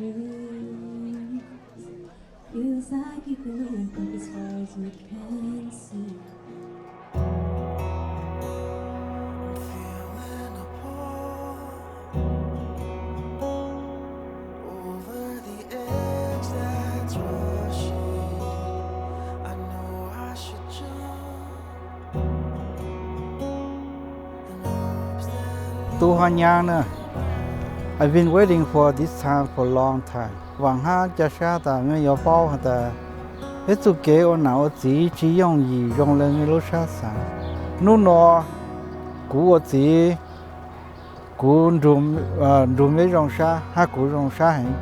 Feels like you can look as far as you can see. I'm feeling a pull over the edge that's rushing. I know I should jump. Tub Hab Nyab na, I've been waiting for this time for a long time. Vam hab ca sab tas mej yuav paub has tas peb txuj kev ua nam ua txiv tsi yooj yim zoo le mej lub sab xaav. Nub nua kuv ua txiv, kuv nrug meb zoo sab hab kuv zoo sab heev.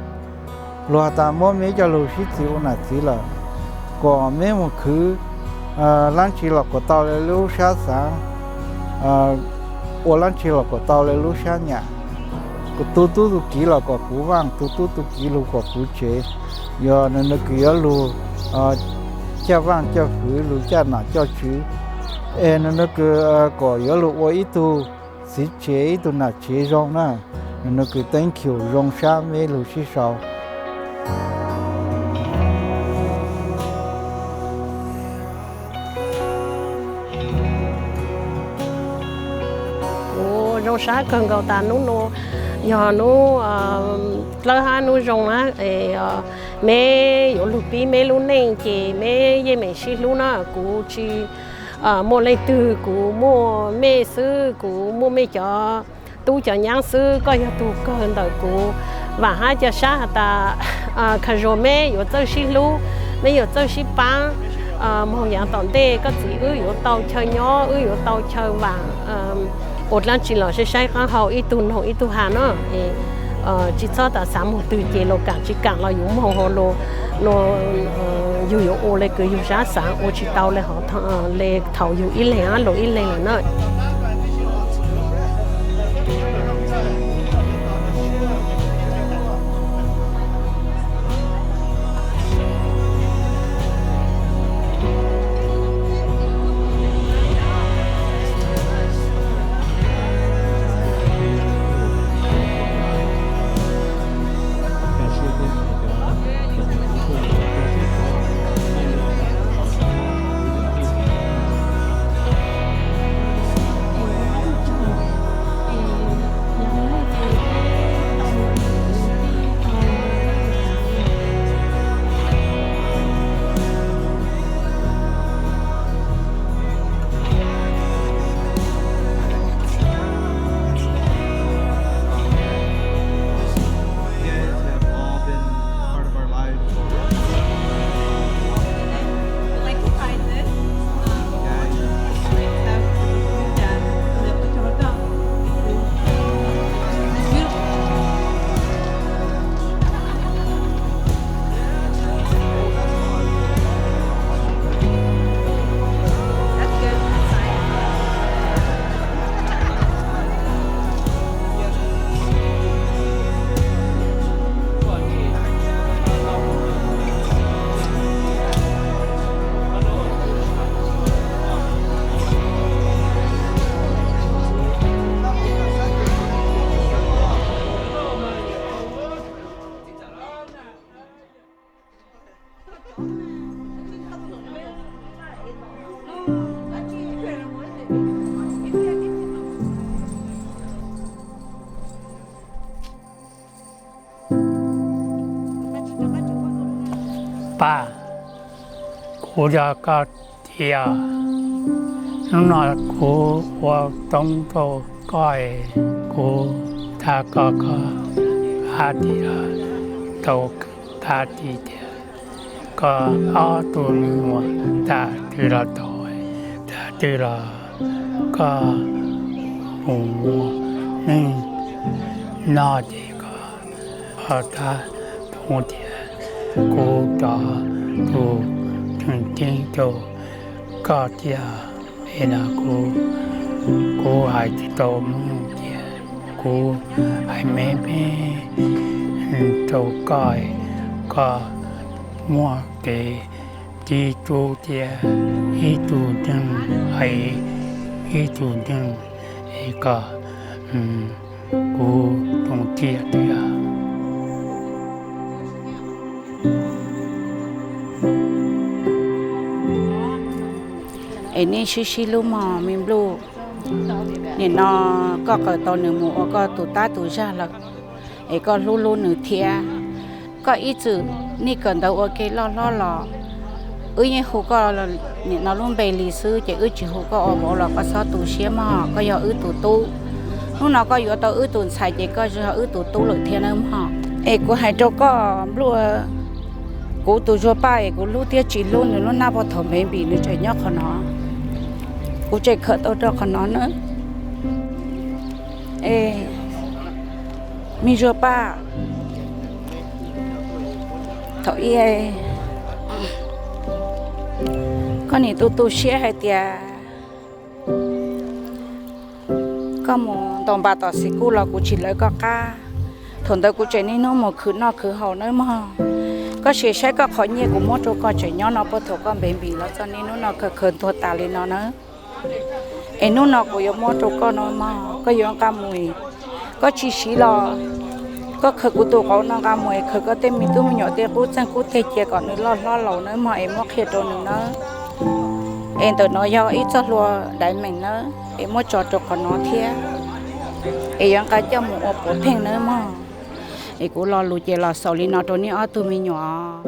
Luag has tas muab meb coj lug sib txig ua nam txiv lawm, kom meb mus khwv dlaab tsi los kom tau le lub sab xaav, ua dlaab tsi los kom tau le lub sab nyam. Kuv tu tub tu kiv los kom kuv vaaj, tu tub tu kiv lug kom kuv tsev. Yog nwg nws kws yuav lug caj vaaj caj fwv, lug caj nam caj tswv, es nwg nws kws kom yuav lug ua ib tug txiv tsev ib tug nam tsev zoo na. Nwg nws kws thank you zoo sab meb lug sib sau. Kuv zoo sab kawg nkaus tas nub nua yog nub dlawb hab nub zoo na. Meb yuav lug pib meb lub neej ces meb yeej meem sib hlub na. Kuv tsi muaj leej twg, kuv muaj mej xwb, kuv muaj mej cov tub cov nyaab xwb, koj yog tug kawg ntawm kuv. Vam hab ca sab has tas khaws zug meb yuav txawj sib hlub, meb yuav txawj sib paab. Moog yaav tom ntej koj txiv wb yuav tau chaw nyob, wb yuav tau chaw vaam, ua dlaab tsi los saib saib qaab hau ib tug noog ib tug has na. Tsi txhob tas xaav moog twg ces luas kaam tsi kaam los yus moog hauv luas, yug yuav ua le kws yug sab xaav, ua tsi tau le hov le thaus yug ib leeg hab luas ib leeg lawm na. Paj, kuv yog koj txiv os. Hnub no kuv ua toob rau koj es kuv tag koj, koj hab tij los tau tag tij tias koj ob tug me nyuam tag twg los tau, tag twg los koj mus ua neej noj ces koj ho tag pum tias kuv cov tus tseem ceeb rau koj thiab. Es no kuv, kuv hais tsis tau mloog tias kuv hais me me rau koj, koj muaj kev tib tub thiab ib tug neeg hais ib tug neeg es kom kuv tus txiaj twb Es nej sib sib hlub mog me npluj. Nim no koj qawm tau nws mus ua koj tus tab tus zag lawm, es koj hlub hlub nws thiab. Koj ib txwm nej kawm ntawv ua ke loj hlob los, wb yeej hu koj nim no lub npe li xwb, ces wb tsis hu koj ua vauv los koj txhob tu siab mog, koj yog wb tus tub. Hnub no koj yuav tau wb tus ntxhais ces koj yog wb tus tub lawm thiab nawb mog. Es kuv hais rau koj npluj, kuv tus Zuag Paj es kuv hlub thiab tsis hlub nws lub hnab pov thawv npev npis nws tseem nyob qhov no. Kuv tseem khawm tau rau qhov no na. Es me Zuag Paj, thaum ub koj nim tu tu siab hais tias koj mus ntaus npas tom xis kuj los kuv tsis lawv koj qab. Thaum ntawd kuv tseem niaj hnub mus khwv noj khwv haus nawb mog. Koj sim saib koj qhov nyiaj kuv muab rau koj tseem nyob no puag thaum koj npev npis los txog niaj hnub no khaws khaws ntuag tas li no nawb. Es hnub no kuv yuav muab rau koj no mog, koj yuav nqa mus, koj tsis siv los koj khaws kuv tus qauv no nqa mus es khaws koj tej me tub me nyuam tej qub txeeg qub teg cia kom nws loj hlob laus nawb mog, es muab qhia rau nws nawb. Es ntawm no yog ib txoj hlua daiv meem nawb, es muab tso rau qhov no thiab. Es yuav nqa coj mus ua puav pheej nawb mog. Es kuv lo lus ces los xaus li no rau nej ob tug me nyuam.